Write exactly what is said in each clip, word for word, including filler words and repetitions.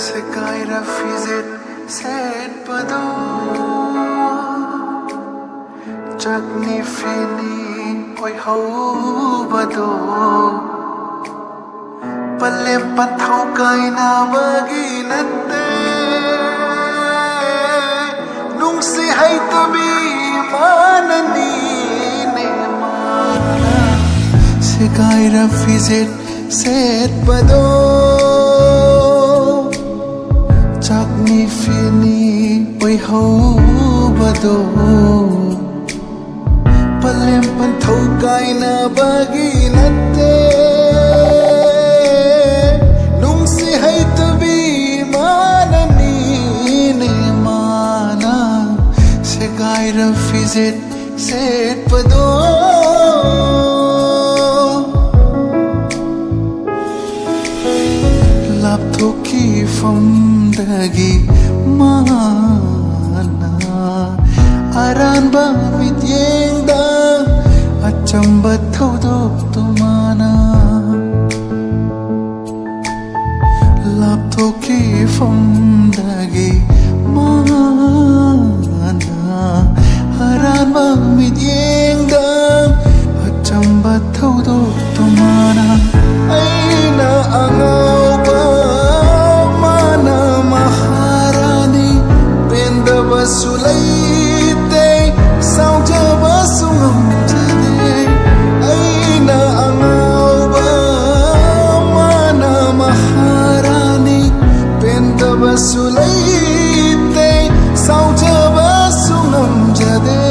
ꯁꯦꯒꯥꯏꯔ ꯐꯤꯖꯦꯠ ꯁꯦꯠꯄꯗꯣ, ꯆꯥꯛꯅꯤ ꯐꯤꯅꯤ ꯑꯣꯏꯍꯧꯕꯗꯣ, ꯄꯂꯦꯝ ꯄꯟꯊꯧ ꯀꯥꯏꯅꯕꯒꯤ ꯅꯠꯇꯦ, ꯅꯨꯡꯁꯤ ꯍꯩꯇꯕꯤ ꯃꯥꯅꯅꯤꯅꯦ ꯃꯥꯅ꯫ ꯁꯦꯒꯥꯏꯔ ꯐꯤꯖꯦꯠ ꯁꯦꯠꯄꯗꯣ, ꯆꯥꯛꯅꯤ ꯐꯤꯅꯤ ꯑꯣꯏꯍꯧꯕꯗꯣ, ꯄꯂꯦꯝ ꯄꯟꯊꯧ ꯀꯥꯏꯅꯕꯒꯤ ꯅꯠꯇꯦ, ꯅꯨꯡꯁꯤ ꯍꯩꯇꯕꯤ ꯃꯥꯅꯅꯤꯅꯦ ꯃꯥꯅ꯫ ꯁꯦꯒꯥꯏꯔ ꯐꯤꯖꯦꯠ ꯁꯦꯠꯄꯗꯣ, ꯂꯥꯞꯊꯣꯛꯈꯤꯐꯝꯗꯒꯤ ꯃꯥꯅ ꯑꯔꯥꯟꯕ ꯃꯤꯠꯌꯦꯡꯗ ꯑꯆꯝꯕ ꯊꯧꯗꯣꯛꯇꯨ ꯃꯥꯅ, ꯂꯥꯞꯊꯣꯛꯈꯤꯐꯝꯗꯒꯤ ꯃꯥꯅ ꯑꯔꯥꯟꯕ ꯃꯤꯠꯌꯦꯡꯗ ꯑꯆꯝꯕ ꯊꯧꯗꯣꯛꯇꯨ ꯃꯥꯅ꯫ ꯑꯩꯅ ꯑꯉꯥꯎꯕ, ꯃꯥꯅ ꯃꯍꯥꯔꯥꯅꯤ, ꯄꯦꯟꯗꯕꯁꯨ ꯂꯩꯇꯦ, ꯁꯥꯎꯖꯕꯁꯨ ꯉꯝꯖꯗꯦ꯫ ꯑꯩꯅ ꯑꯉꯥꯎꯕ, ꯃꯥꯅ ꯃꯍꯥꯔꯥꯅꯤ, ꯄꯦꯟꯗꯕꯁꯨ ꯂꯩꯇꯦ, ꯁꯥꯎꯖꯕꯁꯨ ꯉꯝꯖꯗꯦ꯫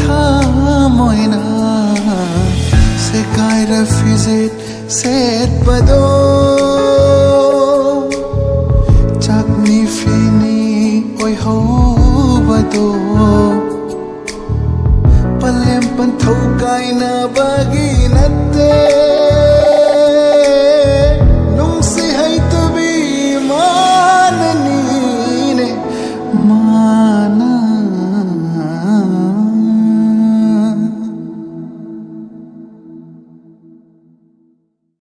ꯊꯃꯣꯏꯅ ꯁꯦꯒꯥꯏꯔ ꯐꯤꯖꯦꯠ ꯁꯦꯠꯄꯗꯣ, ꯆꯥꯛꯅꯤ ꯐꯤꯅꯤ ꯑꯣꯏꯍꯧꯕꯗꯣ, ꯄꯂꯦꯝ ꯄꯟꯊꯧ ꯀꯥꯏꯅꯕꯒꯤ ꯅꯠꯇꯦ, ꯅꯨꯡꯁꯤ ꯍꯩꯇꯕꯤ ꯃꯥꯅꯅꯤꯅꯦ ꯃꯥ꯫